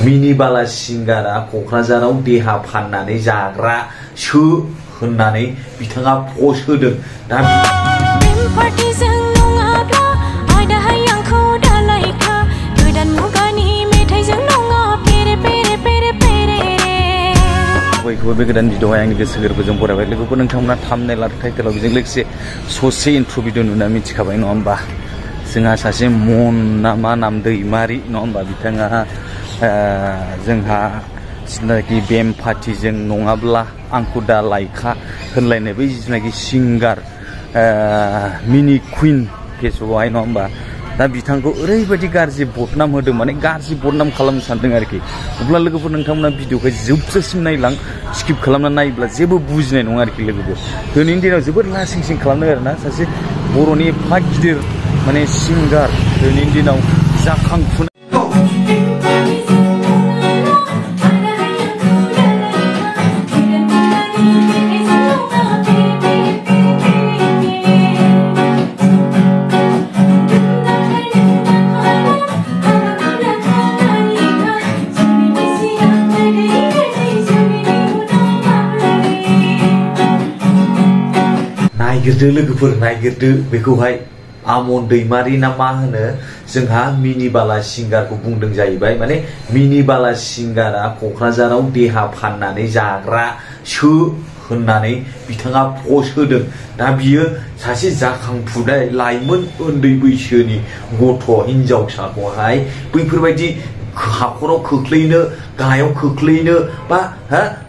मिनि बाला सिंगारा क'क्राझाराव देहा फाननानै जाग्रासो होननानै बिथाङा पस्ट होदों। दा बयखौबो बे गोदान भिडिअ'आव आंनि गोसो गोरबोजों बरायबाय। लोगोफोर नोंथांमोना थाम्बनेल आरो टाइटेलाव बेजों लोगोसे ससे इन्ट्र' भिडिअ नुना मिथिखाबाय नङा होमबा। जोंहा सासे मन ना मा नाम दैमारि नङा होमबा। बिथाङा जोंहा जिथुनाखि बेम पार्टिजों नङाब्ला आंखौ दा लायखा होनलायनाय बै जिथुनाखि सिंगार मिनि कुइन फेसबुकआवहाय नङा होमबा। दा बिथांखौ ओरैबायदि गाज्रि बदनाम होदों, माने गाज्रि बदनाम खालामनो सानदों आरोखि। अब्ला लोगोफोर नोंथांमोना भिडिअखौ जोबजासिम नायलां, स्किप खालामना नायोब्ला जेबो बुजिनाय नङा आरोखि लोगोफोर। दिनैनि दिनाव जोबोद लासिं सिं खालामदों आरोना सासे बर'नि एफा गिदिर माने सिंगार दिनैनि दिनाव जाखांफुनाय। नायगिरदो लोगोफोर, नायगिरदो बेखौहाय आमन दैमारि ना मा होनो जोंहा मिनि बाला सिंगारखौ बुंदों जाहैबाय। माने मिनि बाला सिंगारा क'क्राझाराव देहा फाननानै जाग्रासो होननानै बिथाङा पस्ट होदों। दा बियो सासे जाखांफुनाय लाइमोन उन्दै बैसोनि गथ' हिनजावसाखौहाय बैफोरबायदि हाखराव खोख्लैनो, गाहायाव खोख्लैनो बा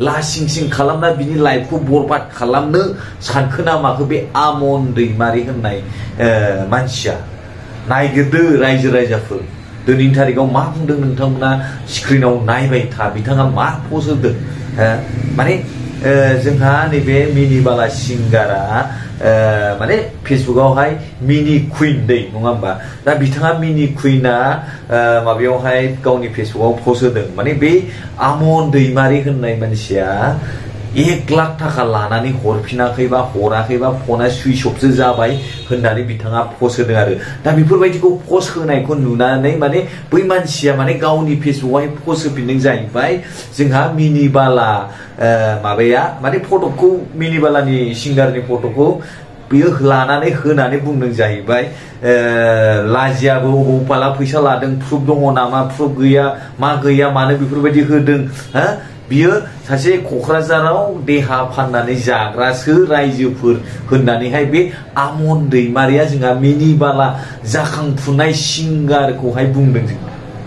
लासिं सिं खालामना बिनि लाइफखौ बरबाद खालामनो सानखो ना माखो बे आमन दैमारि होननाय मानसिया। नायगिरदो रायजो राजाफोर, दिनैनि थारिखआव मा बुंदों नोंथांमोना स्क्रिनाव नायबाय था। बिथाङा मा पस्ट होदों माने जोंहा नैबे मिनि बाला सिंगारा माने फेसबुकआवहाय मिनि कुइन दै नङा होमबा। दा बिथाङा मिनि कुइना माबायावहाय गावनि फेसबुकआव पस्ट होदों। माने बे आमन दैमारि होननाय मानसिया 1 लाख थाखा लानानै हरफिनाखैबा हराखैबा फना सुइच अफसो जाबाय होननानै बिथाङा पस्ट होदों आरो। दा बेफोरबायदिखौ पस्ट होनायखौ नुनानै माने बै मानसिया माने गावनि फेसबुकआवहाय पस्ट होफिनदों जाहैबाय। जोंहा मिनि बाला माबाया माने फटकखौ मिनि बालानि सिंगारनि फटकखौ बियो लानानै होनानै बुंदों जाहैबाय लाजियाबो अबाव पाला फैसा लादों, प्रुफ दङ नामा, प्रुफ गैया, मा गैया मानो बेफोरबायदि होदों। बियो सासे क'क्राझाराव देहा फाननानै जाग्रासो रायजोफोर होननानैहाय बे आमन दैमारिया जोंहा मिनि बाला जाखांफुनाय सिंगारखौहाय बुंदों। जों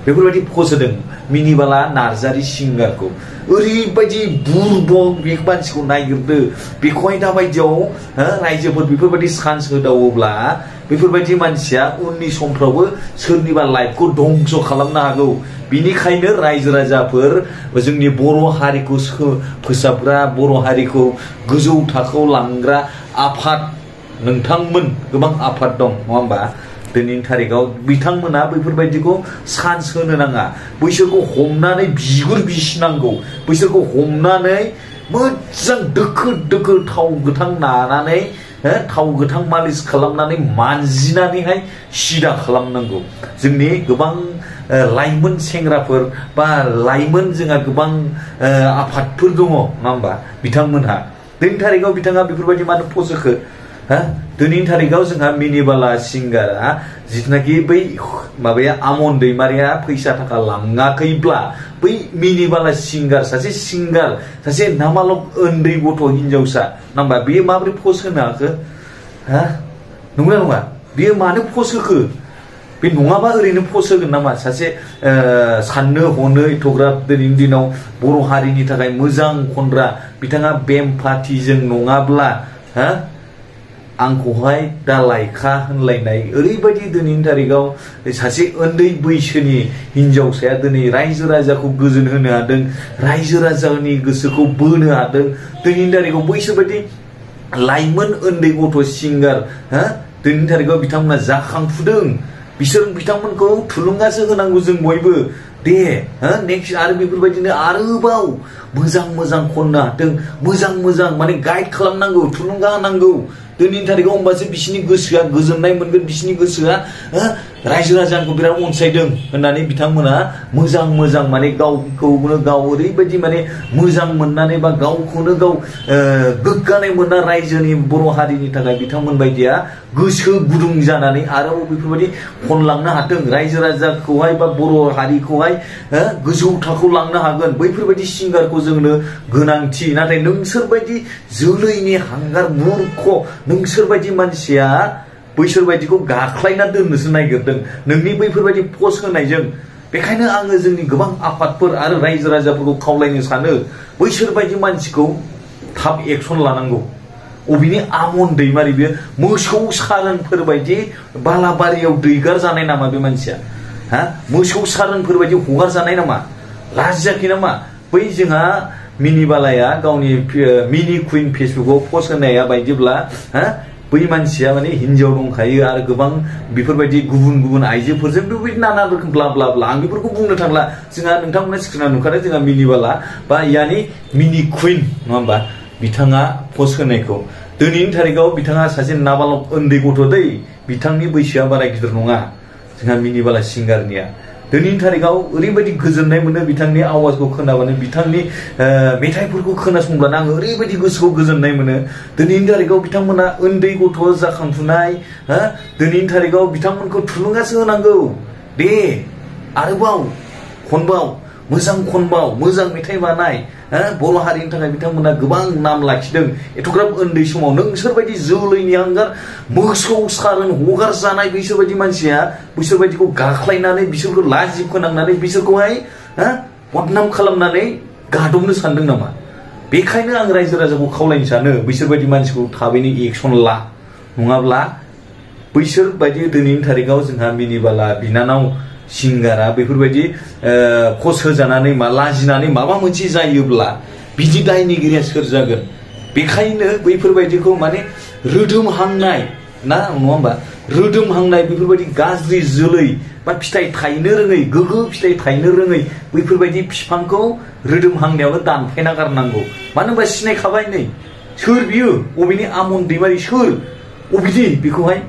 बेफोरबायदि पस्ट होदों मिनि बाला नार्जारि सिंगारखौ। ओरैबायदि बुरबक बे मानसिखौ नायगिरदो। बेखौहाय दा बायदियाव रायजोफोर बेफोरबायदि चान्स होदावोब्ला बेफोरबायदि मानसिया उननि समफ्रावबो सोरनिबा लाइफखौ धंस खालामनो हागौ। बिनिखायनो रायजो राजाफोर, जोंनि बर' हारिखौ फोसाबग्रा, बर' हारिखौ गोजौ थाखोआव लांग्रा आफाद, नोंथांमोन गोबां आफाद दं नङा होमबा। दिनैनि थारिखआव बिथांमोना बैफोरबायदिखौ चान्स होनो नाङा। बैसोरखौ हमनानै बिगुर बिसिनांगौ। बैसोरखौ हमनानै मोजां दोखो दोखो थाव गोथां नानानै थाव गोथां मालिस खालामनानै मानजिनानैहाय सिदा खालामनांगौ। जोंनि गोबां लाइमोन सेंग्राफोर बा लाइमोन जोंहा गोबां आफादफोर दङ नङा होमबा। बिथांमोनहा दिनैनि थारिखआव बिथाङा बेफोरबायदि मानो पस्ट होखो? दिनैनि थारिखआव जोंहा मिनि बाला सिंगारा जिथुनाखि बै माबाया आमन दैमारिया फैसा थाखा लाङाखैब्ला बै मिनि बाला सिंगार, सासे सिंगार, सासे नामालक उन्दै गथ' हिनजावसा नङा होमबा, बेयो माबोरै पस्ट होनो हाखो? नंगौना नङा? बेयो मानो पस्ट होखो? बे नङाबा ओरैनो पस्ट होगोन नामा? सासे साननो हनो एथ'ग्राब दिनैनि दिनाव बर' हारिनि थाखाय मोजां खनग्रा बिथाङा बेम पार्टिजों नङाब्ला आंखौहाय दा लायखा होनलायनाय ओरैबायदि दिनैनि थारिखआव सासे उन्दै बैसोनि हिनजावसाया दिनै रायजो राजाखौ गोजोन होनो हादों, रायजो राजानि गोसोखौ बोनो हादों। दिनैनि थारिखआव बैसोरबायदि लाइमोन उन्दै गथ' सिंगार दिनैनि थारिखआव बिथांमोना जाखांफुदों। बिथांमोनखौ थुलुंगासो होनांगौ जों बयबो। दे नेक्स्ट आरो बेफोरबायदिनो आरोबाव मोजां मोजां खननो हाथों, मोजां मोजां माने गाइड खालामनांगौ, थुलुंगा होनांगौ। दिनैनि थारिखआव होमबासो बिसिनि गोसोआ गोजोननाय मोनगोन, बिसिनि गोसोआ रायजो राजाखौ बिराद अनसायदों होननानै बिथांमोना मोजां माने गावखौनो गाव ओरैबायदि माने मोजां मोननानै बा गावखौनो गाव गोग्गानाय मोनना रायजोनि बर' हारिनि थाखाय बिथांमोन बायदिया गोसो गुदुं जानानै आरोबाव बेफोरबायदि खनलांनो हाथों रायजो राजाखौहाय बा बर' हारिखौहाय गोजौ थाखोआव लांनो हागोन बैफोरबायदि सिंगारखौ जोंनो गोनांथि। नाथाय नोंसोरबायदि जोलैनि हांगार मूर्ख नोंसोरबायदि मानसिया बैसोर बायदिखौ गाख्लायना दोननोसो नागिरदों नोंनि बैफोरबायदि पस्ट होनायजों। बेखायनो आङो जोंनि गोबां आफादफोर आरो रायजो राजाफोरखौ खावलायनो सानो बैसोर बायदि मानसिखौ थाब एक्सन लानांगौ। अबेनि आमन दैमारि बे मोसौ सारोनफोर बायदि बालाबारियाव दैगार जानाय नामा बे मानसिया? मोसौ सारोनफोर बायदि हगार जानाय नामा? लाजियाखै नामा? बै जोंहा मिनि बालाया गावनि मिनि कुइन फेसबुकाव पस्ट होनाया बायदिब्ला बै मानसिया माने हिन्जाव दंखायो आरो गोबां बेफोरबायदि गुबुन आइजोफोरजों बेबायदि नाना रोखोम ब्ला ब्ला ब्ला। आं बेफोरखौ बुंनो थांला। जोंहा नोंथांमोना स्क्रिनाव नुखादों जोंहा मिनि बाला बा यानि मिनि कुइन नङा होमबा बिथाङा पस्ट होनायखौ। दिनैनि थारिखआव बिथाङा सासे नाबालक उन्दै गथ' दै बिथांनि बैसोआ बारा गिदिर नङा जोंहा मिनि बाला सिंगारनिया। दिनैनि थारिखआव ओरैबायदि गोजोननाय मोनो बिथांनि आवाजखौ खोनाबानो बिथांनि मेथाइफोरखौ खोनासंब्लानो आङो ओरैबायदि गोसोखौ गोजोननाय मोनो। दिनैनि थारिखआव बिथांमोना उन्दै गथ' जाखांफुनाय दिनैनि थारिखआव बिथांमोनखौ थुलुंगासो होनांगौ दे आरोबाव खनबाव मोजां मेथाइ बानाय। बर' हारिनि थाखाय बिथांमोना गोबां नाम लाखिदों एथ'ग्राब उन्दै समाव। नोंसोरबायदि जोलैनि हांगार मोसौ सारोन हगार जानाय बैसोरबायदि मानसिया बैसोरबायदिखौ गाख्लायनानै बिसोरखौ लाजि फोनांनानै बिसोरखौहाय बदनाम खालामनानै गादबनो सानदों नामा? बेखायनो आं रायजो राजाखौ खावलायनो सानो बैसोरबायदि मानसिखौ थाबैनो एक्सन ला। नङाब्ला बैसोरबायदि दिनैनि थारिखआव जोंहा मिनि बाला बिनानाव सिंगारा बेफोरबायदि पस्ट होजानानै लाजिनानै माबा मोनसे जायोब्ला बिदि दायनिगिरिया सोर जागोन? बेखायनो बैफोरबायदिखौ माने रोदोमहांनाय ना नङा होमबा रोदोमहांनाय बेफोरबायदि गाज्रि जोलै बा फिथाइ थायनो रोङै गोग्गो फिथाइ थायनो रोङै बैफोरबायदि बिफांखौ रोदोमहांनायावनो दानफायना गारनांगौ। मानो होनबा सिनायखाबाय नै सोर बियो अबेनि आमन दैमारि सोर अबेनि बेखौहाय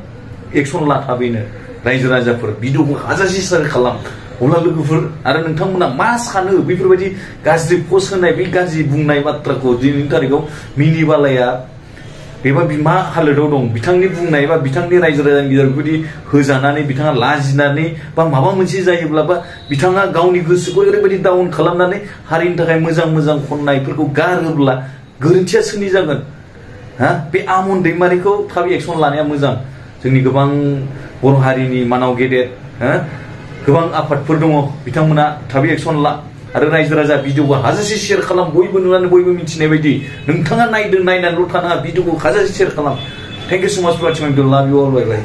एक्सन ला थाबैनो रायजो राजाफोर भिडिअखौ हाजासे शेयार खालाम। अब्ला लोगोफोर आरो नोंथांमोना मा सानो बेफोरबायदि गाज्रि पस्ट होनाय बे गाज्रि बुंनाय बाथ्राखौ दिनैनि थारिखआव मिनि बालाया बेबा मा हालोदाव दं? बिथांनि बुंनाय बा बिथांनि रायजो राजानि गेजेराव बेबायदि होजानानै बिथाङा लाजिनानै बा माबा मोनसे जायोब्ला बा बिथाङा गावनि गोसोखौ ओरैबायदि डाउन खालामनानै हारिनि थाखाय मोजां खननायफोरखौ गारोब्ला गोरोन्थिया सोरनि जागोन? बे आमन दैमारिखौ थाब एक्सन लानाया मोजां। जोंनि गोबां बर' हारिनि मानाव गेदेर गोबां आफादफोर दङ बिथांमोना थाबै एक्सन ला आरो रायजो राजा भिडिअखौ हाजासे शेयार खालाम। बयबो नुनानै बयबो मिथिनाय बायदि नोंथाङा नायनानैल' थानाङा भिडिअखौ हाजासे शेयार खालाम। थेंक इउ सो माच फर वाचिं माय भिडिअ। लाभ इउ अल बाय बाय।